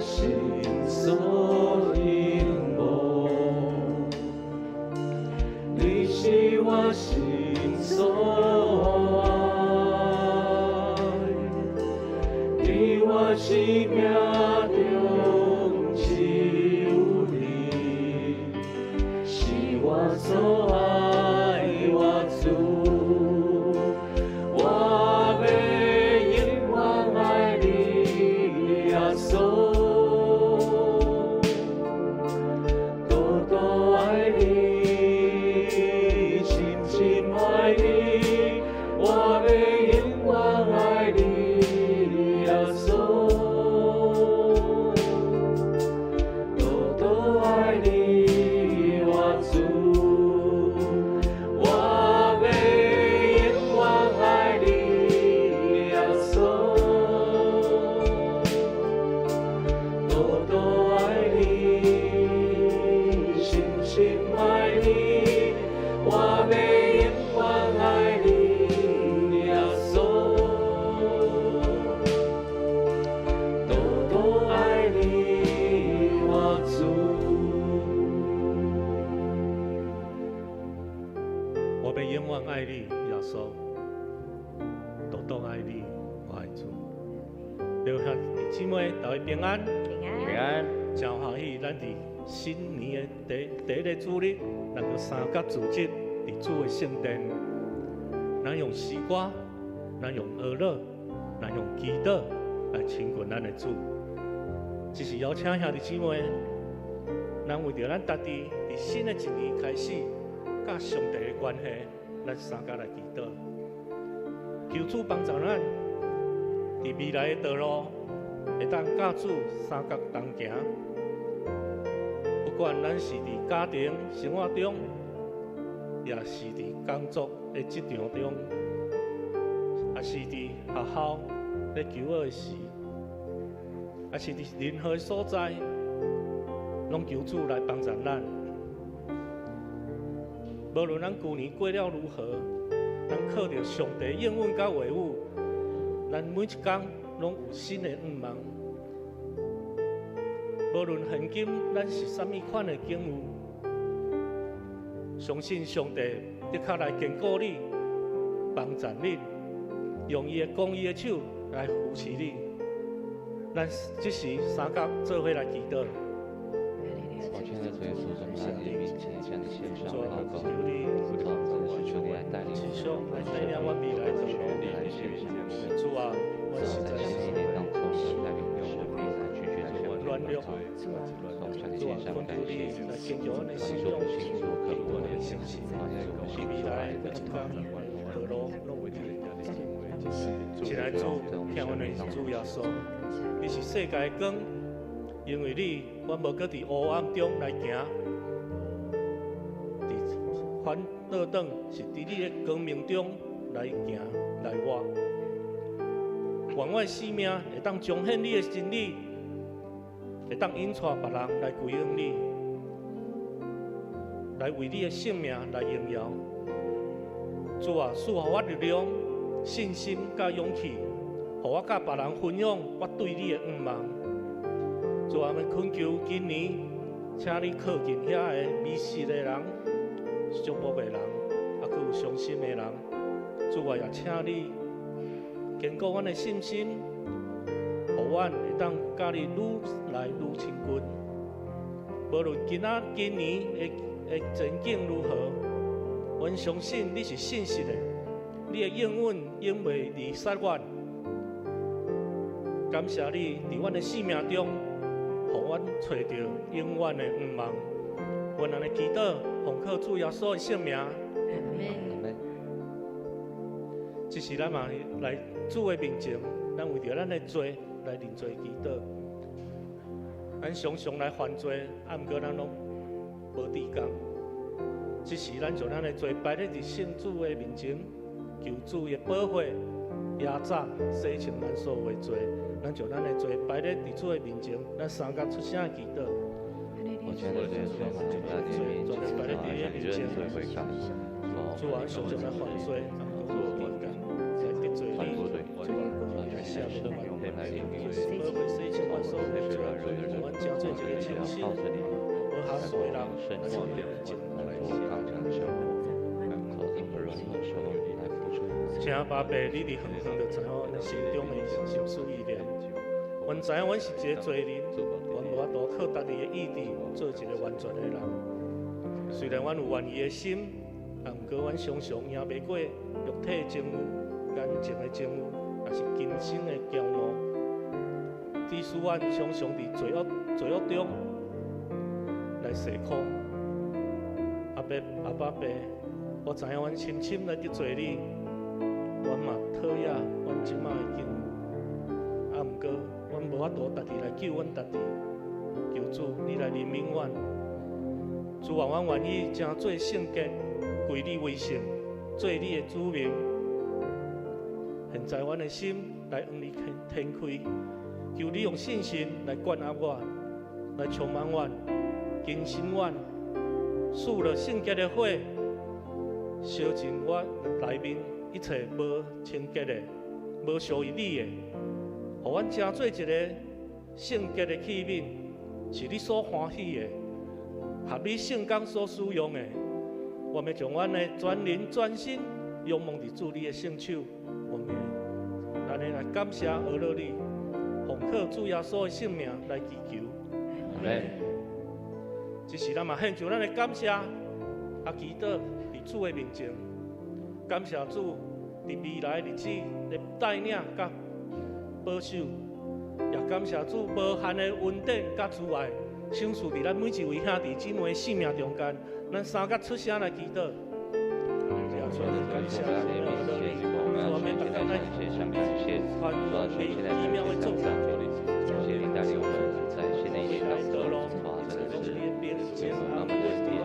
心所仰慕，你是我心所爱，伫我生命中只有你，是我所爱，我主，我欲永遠愛你，耶穌，獨獨愛你，深深愛你，我欲永遠愛你，耶穌，獨獨愛你，我主，我欲永遠愛你，耶穌，獨獨愛你，深深愛你，我欲永遠愛你，耶穌，獨獨愛你，我主。我欲永遠愛你，耶穌，獨獨愛你，我的主。弟兄姊妹，大家平安。平安。平安。真歡喜，咱佇新年的第一個主日，能夠三甲組織佇主的聖殿，咱用詩歌，咱用歌樂，咱用祈禱來親近咱的主。只是邀請兄弟姊妹，咱為著咱家己佇新的一年開始，佮上帝的關係，咱三甲來祈禱，求主幫助咱佇未來的道路，會當佮主相佮同行。不管咱是佇家庭生活中，抑是佇工作的職場中，抑是佇學校咧求學的時，抑是佇任何所在，攏求主來幫助咱。無論咱舊年過了如何，咱靠著上帝應允佮話語，咱每一工攏有新的願望。無論現今咱是啥物款的境遇，相信上帝的確來堅固你、幫助你，用伊的公義的手來扶持你。咱這時三甲做伙來祈禱。我親愛的主耶穌，我們來你的面前，向你獻上禱告，求你求你來帶領持續來帶領阮未來的道路。主啊，阮實在是在新的一年當中，來擁有我們來拒絕這軟弱。我們向你主啊，獻上懇感求你謝，來堅強阮的信仰，阮的信心，佇未來每一工道路攏有你。親愛的主，疼阮的主耶穌，你是世界的光，因為你，阮無閣佇黑暗中來行，佇反倒轉是佇你的光明中來行來活。願我的生命會當彰顯你的真理，會當引帶別人來歸向你，來為你的聖名來榮耀。主啊，賜予我力量、信心佮勇氣，予我佮別人分享我對你的向望。主啊，我懇求今年，請你靠近遐个迷失的人、束縛的人，抑閣有傷心的人。主啊，也請你堅固阮的信心，予阮會當佮你愈來愈親近。無論今仔今年的前景如何，阮相信你是信實的，你的應允永袂離棄阮。感謝你佇阮的生命中，予阮揣著永遠的向望。阮按呢祈禱，奉靠主耶穌的聖名。阿門。這時咱嘛來主的面前，咱為著咱的罪來認罪祈禱。咱常常來犯罪，啊，毋過咱攏無知覺。這時咱將咱的罪擺佇佇聖主的面前，求主的寶血壓榨洗清咱所有的罪。咱將咱的罪擺佇佇主的面前，咱三甲出聲祈禱。我親愛的主耶穌，我們來你的面前，向你認罪悔改。主啊，常常來犯罪，啊，毋過無知覺，來得罪你。主啊，來赦免阮，寶血洗清阮所有的罪。做一個清新、要靠着你無瑕來疵的人，過聖來潔，來過剛強的生活，做他們軟弱時候來扶助。請阿爸，你佇遠遠就知影阮心中的心思意念。阮知影阮是一個罪人，阮無法度靠家己的意志做一個完全的人。雖然阮有願意的心，啊，毋過阮常常贏袂過肉體的情欲、眼前的情欲，也是今生的驕傲。致使阮常常佇罪惡中來踅空。阿爸阿爸爸，我知影阮深深來得罪你，阮嘛討厭阮這擺的境遇。啊，毋過阮無法度家己來救阮家己，求主你來憐憫阮。主啊，阮願意成做聖潔，歸你為聖，做你的子民。現在阮的心來向你天開，求你用信心來灌壓我，來充滿我，更新我，賜了聖潔的火，燒盡我內面一切無清潔的、無屬於你的，予阮成做一個聖潔的器皿，是你所歡喜的，合你聖工所使用的。我欲將阮的全靈全心仰望佇主你的聖手，我們咱來感謝阿樂你，奉靠主耶穌的聖名來祈求。阿門。這時咱嘛獻上咱的感謝，啊，祈禱佇主的面前，感謝主佇未來日子的帶領佮保守，也感謝主無限的恩典佮慈愛，賞賜佇咱每一位兄弟姊妹的生命中間。咱三甲出聲來祈禱。感謝我們現在獻上感謝，主啊，全心來感謝上帝，謝謝你帶領我們在新的一年當中，主啊，真的是給我們滿滿的恩典，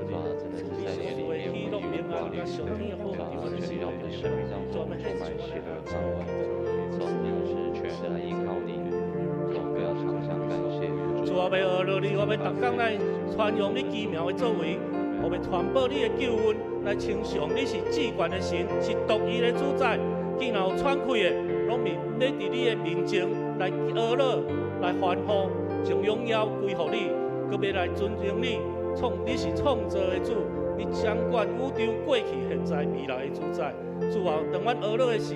主啊，真的是在你的裡面我們有掛慮，主啊，求你讓我們的生命當中充滿喜樂盼望，主啊，真的是全然來依靠你，主啊，我們要常常感謝。主啊，欲阿樂你，我欲逐工來傳揚你奇妙的作為，我欲傳播你的救恩，來稱頌你是至懸的神，是獨一的主宰。既然有喘氣的，攏是咧佇你的面前來阿樂，來歡呼，將榮耀歸予你，閣欲來尊榮你。創你是創造的主，你掌管宇宙過去、現在、未來的主宰。主啊，當阮阿樂的時，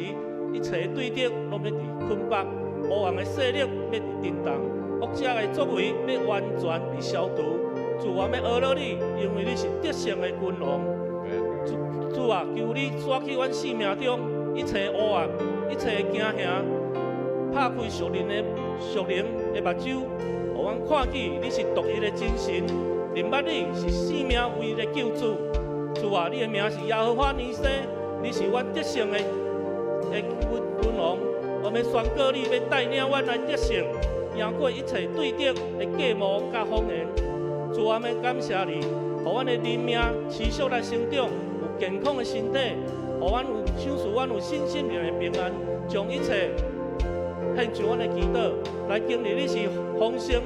一切對敵攏欲佇捆綁，烏暗的勢力欲佇震動，惡者的作為欲完全被消除。主啊，欲阿樂你，因為你是得勝的君王。主主啊，求你刷去阮生命中一切烏暗、一切驚嚇，拍開屬靈的目睭，予阮看見你是獨一的真神，認捌你是生命唯一的救主。主啊，你的名是耶和華尼西，你是阮得勝的君王。我欲宣告你，欲帶領阮來得勝，贏過一切對敵的計謀佮謊言。主啊，欲感謝你，予阮的靈命持續來成長，有健康的身體，予阮有賞賜阮有信心靈的平安，將一切獻上阮的祈禱，來經歷你是豐盛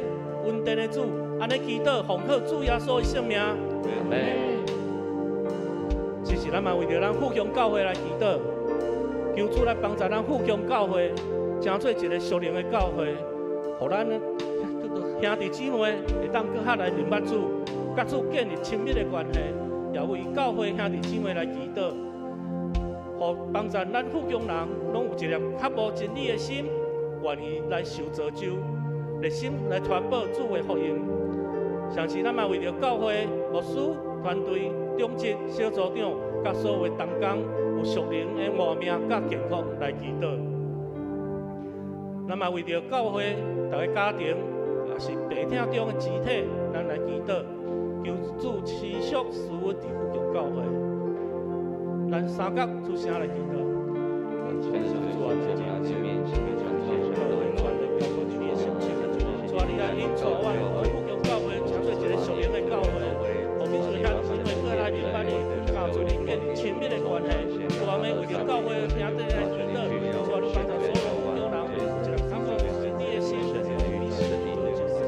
恩典的主，按呢祈禱，奉靠主耶穌的聖名。阿門。這時咱嘛為著咱富強教會來祈禱，求主來幫助咱富強教會，成做一個屬靈的教會，予咱兄弟姊妹會當閣較來認捌主，佮主建立親密的關係，也為教會兄弟姊妹來祈禱，予幫助咱富強人攏有一粒渴慕真理的心，願意來受造就，熱心來傳播主的福音。同時，咱嘛為著教會牧師團隊、長執、小組長，佮所有的同工有屬靈的活命佮健康來祈禱。咱嘛為著教會逐个家庭，也是白疼中的肢體，咱來祈禱，求主持續賜福佇富強教會。咱三甲出聲來祈禱。主啊，我們面前獻上主啊，你來引導阮富強教會，成做一個屬靈的教會，予每一個兄弟姊妹閣來明白你，佮主你建立親密的關係。主啊，欲為著教會兄弟來祈禱，主啊，你幫助所有富強人，有一個渴慕真理的心，主啊，你教會祈禱，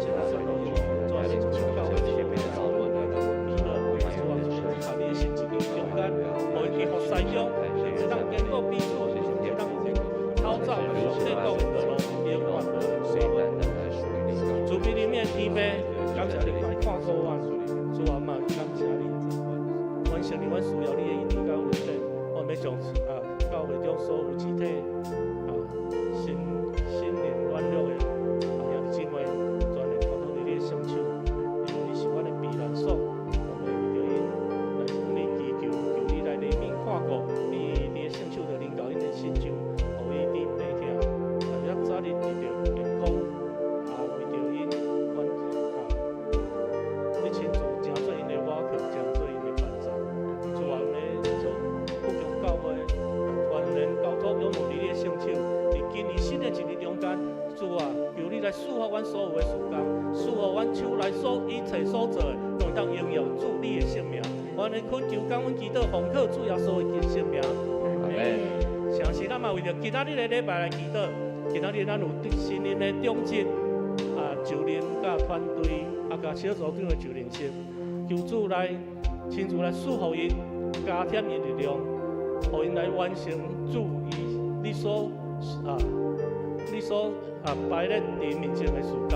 主啊，你的心志中間，予伊佇服侍中，會當堅固彼此，會當透早上帝講的路，永遠。慈悲憐憫的天爸，感謝你來看顧阮，主啊嘛，感謝你，阮承認阮需要你的醫治佮恩典，阮欲將教會中所有肢體身心靈軟弱的兄弟姊妹，全然交託佇你的聖手，因為你是阮的避難所，我們為著𪜶來向你祈求，求你來憐憫看顧，你佇的聖手就臨到𪜶的身上，予伊佇病痛，也早日得著健康，為著𪜶，阮你親自成做𪜶的倚靠，成做𪜶的幫助。主啊，阮將富強教會全然交託仰望佇你的聖手，佇今年新的一年中間，主啊，求你來賜福阮所有的事工，賜福阮手內所一切所做的，攏會當榮耀主你的聖名。阮來懇求感恩祈禱，奉靠主耶穌的聖名。阿門。誠實，咱嘛為著今仔日的禮拜來祈禱。今仔日咱有新任的長執就任佮團隊，佮小組長的就任式，求主來親自來賜予𪜶，加添𪜶力量，予𪜶來完成主伊你所擺咧佇面前的事工，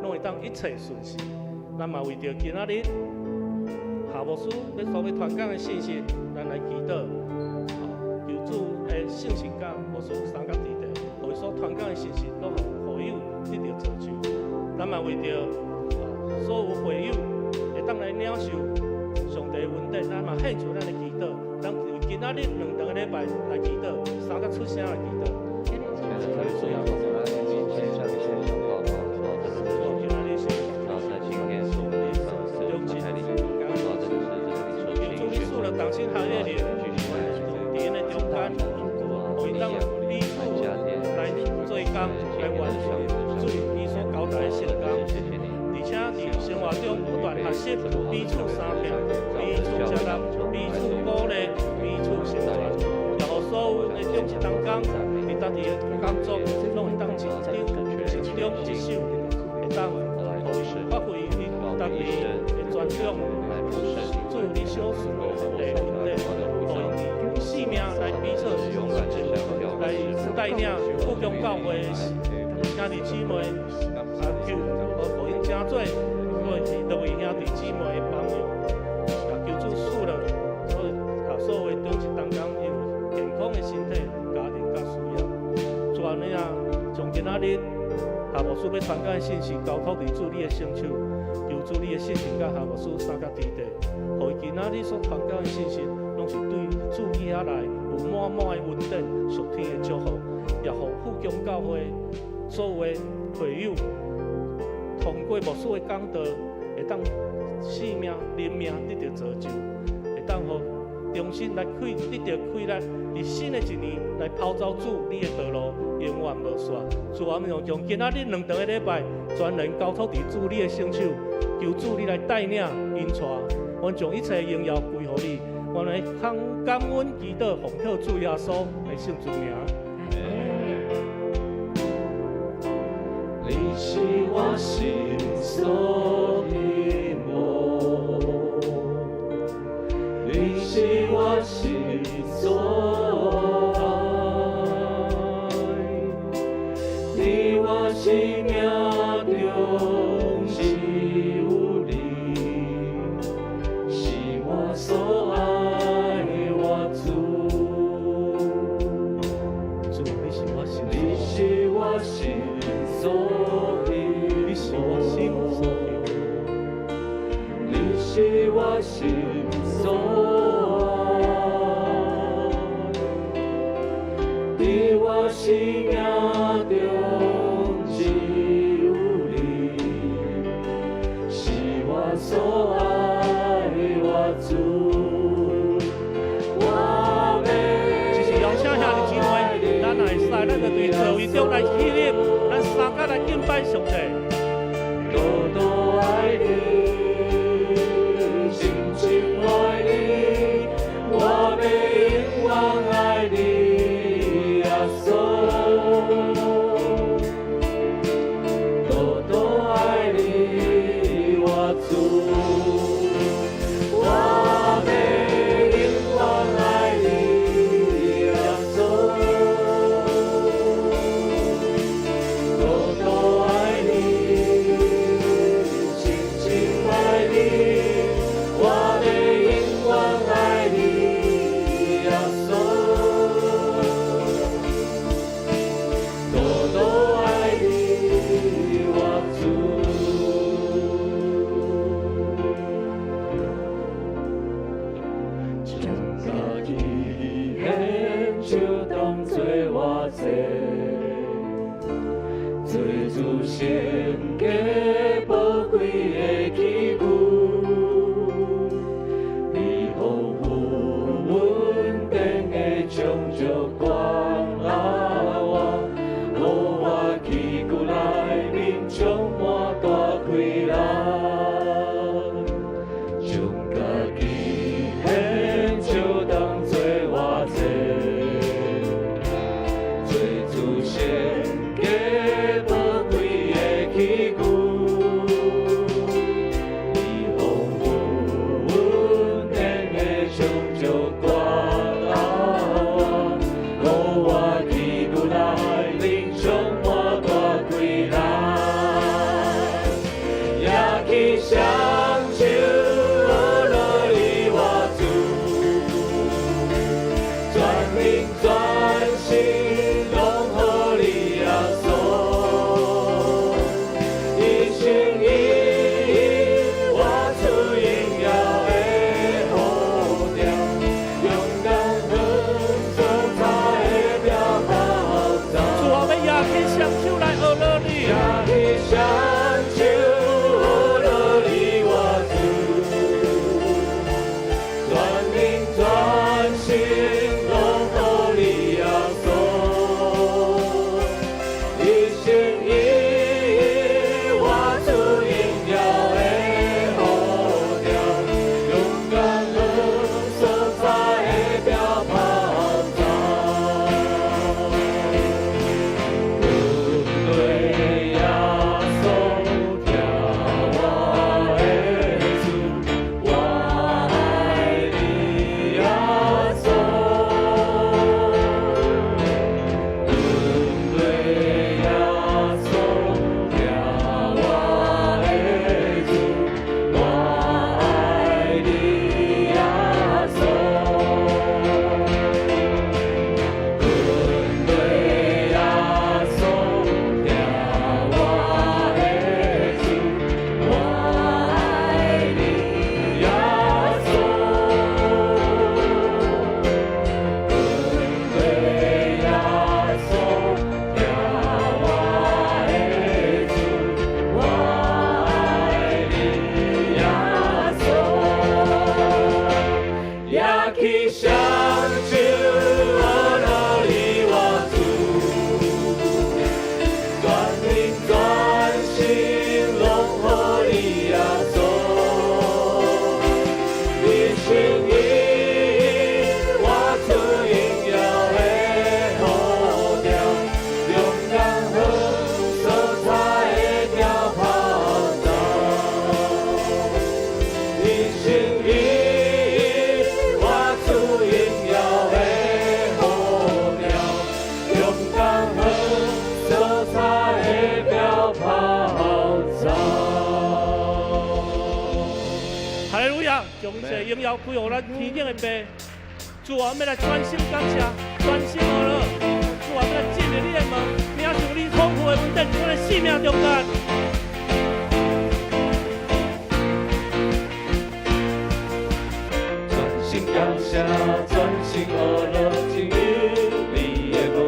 攏會當一切順遂。咱嘛為著今仔日夏牧師欲所欲傳講的信息，咱來祈禱。求主的聖神佮牧師相佮佇咧，予伊所傳講的信息，攏予會友得著造就。咱嘛為著所有會友會當來領受上帝的恩典，咱嘛獻出咱的祈禱。咱為今仔日兩頓的禮拜來祈禱，三個出聲來祈禱。主要我們獻上獻上禱告，主要真的是，主要在今天是我們的上次安排裡，主要真的是這是你所求主你賜了同心合意的，佇𪜶的中間，予𪜶當彼此來做工，來完成主伊所交代的聖工。而且佇生活中不斷學習，彼此相疼，彼此接納，彼此鼓勵，彼此成全，也予所有的長執同工，佇家己的工作，攏會當一張一張一手，會當予伊發揮伊家己的專長，主你所賜的恩典，予𪜶用性命來彼此來帶領富強教會的兄弟姊妹，求予𪜶成做各位兄弟姊妹的榜樣，也求主賜了所有的長執同工有健康的身體、家庭佮事業。主按呢啊，將今仔日夏牧師欲傳講的信息交託佇主你的聖手，求主你的聖神佮夏牧師相佮佇咧，予伊今仔日所傳講的信息，攏是對主你遐來有滿滿的恩典、屬天的祝福，也予富強教會所有的會友通過牧師的講道，會當性命、靈命得著造就，會當予重新來開，得著開力，佇新的一年來跑走主你的道路，永遠無煞。主啊，我們將今仔日兩頓的禮拜，全然交託佇主你的聖手，求主你來帶領引帶，阮將一切榮耀歸予你。阮來感恩祈禱，奉靠主耶穌的聖尊名。你是我心所希望，你是我心所愛，佇我生命中只有你，是我所愛的我主。主，你是我心，你是我心所希你是我心所希望，你是我心所愛，佇我生命中只有你，是我所愛的我主。我欲就是邀請兄弟姊妹，咱若會使，咱就佇座位中來起立，咱三甲來敬拜上帝。多多愛你，深深愛你，我欲永遠愛你，耶穌。多多愛你，我主。我欲永遠愛你，耶穌。多多愛你，主献给宝贵的器具，你丰富恩典的充足关爱我，予我器具内面充满大快乐，将家己献上当作活祭，做主献给宝贵的器具，你丰富恩典的充足关爱我，予我器具内面充满大快乐，举起双手，学你我主，全灵全心攏予你耶穌，一心一意活出榮耀的呼召，勇敢向所在的標跑走。主啊，欲舉起雙手來學落你。舉起雙手，學你我主，全靈全心攏予你耶穌，一心一意活出榮耀的呼召，勇敢向所在的標跑走。跟隨耶穌，聽我的主，我愛你耶穌。跟隨耶穌，聽我的主，我愛你耶穌。跟隨耶穌，聽我的主，我愛你耶穌。跟隨耶穌，聽我的主，我愛你耶穌。舉起雙手，學你我主，全靈全心攏予你耶穌，一心一意活出榮耀的呼召，勇敢向所在的標跑走，一心一意活出榮耀的呼召，勇敢向所在的標跑走。哈利路亞，將一切榮耀歸予咱天頂的父。主啊，我們來專心感謝，專心學樂。主啊，我們來進入你的門，領受你豐富的恩典，佇阮的生命中間。專心感謝，專心學樂，進入你的門。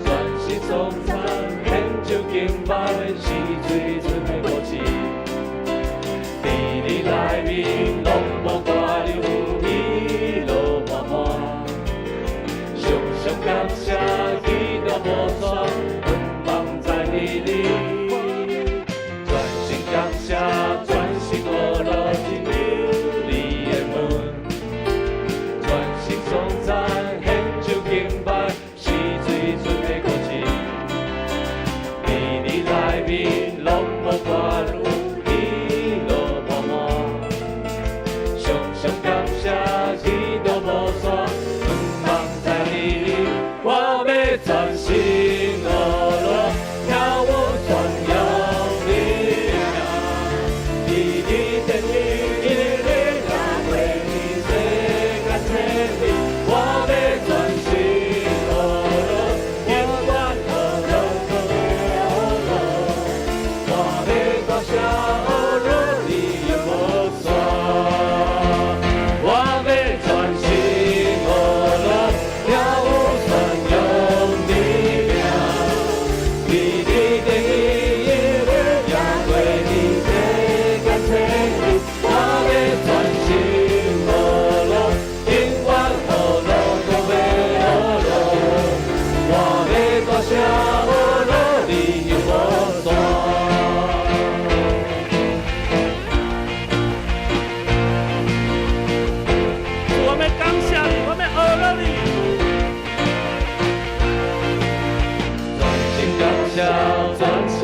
專心頌讚，獻上敬拜，是最純的果子。佇你內面攏無掛慮，喜樂滿滿。常常感謝，祈禱無跩，盼望在你。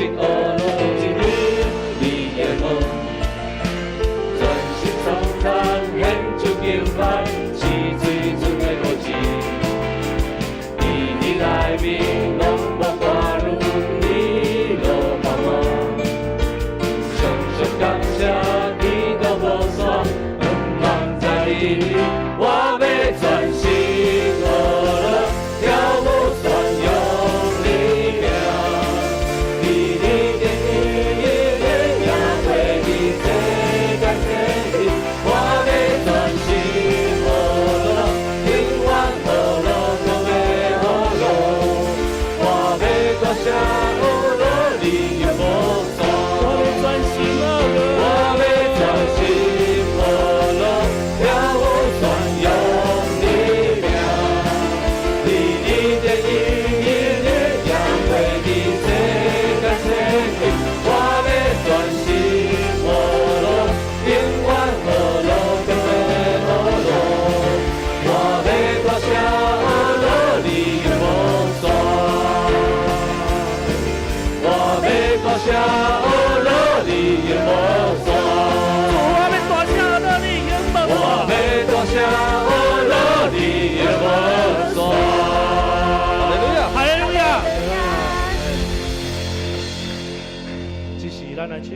心學樂進入你的門，全心頌讚獻出敬拜，是最純的果子。佇你內面攏無掛慮，你路茫茫。常常感謝天都無散，毋茫在你裡，我欲全心學樂，跳舞宣揚你名。佇你殿日日夜過佇世間世日，我欲全心學樂，永遠學樂，閣欲學樂，我欲大聲學樂，你永無散。我欲全心學樂，我欲全心學樂，跳舞宣揚你名。佇你殿日日夜過佇世間世日，我欲全心學樂，永遠學樂，閣欲學樂，我欲大聲學樂，你永無散。我欲大聲學樂，你永無散。主，我欲大聲學樂，你永無我散。欲大聲學樂，你永無散。哈利路亞。哈利路亞。這是咱來唱。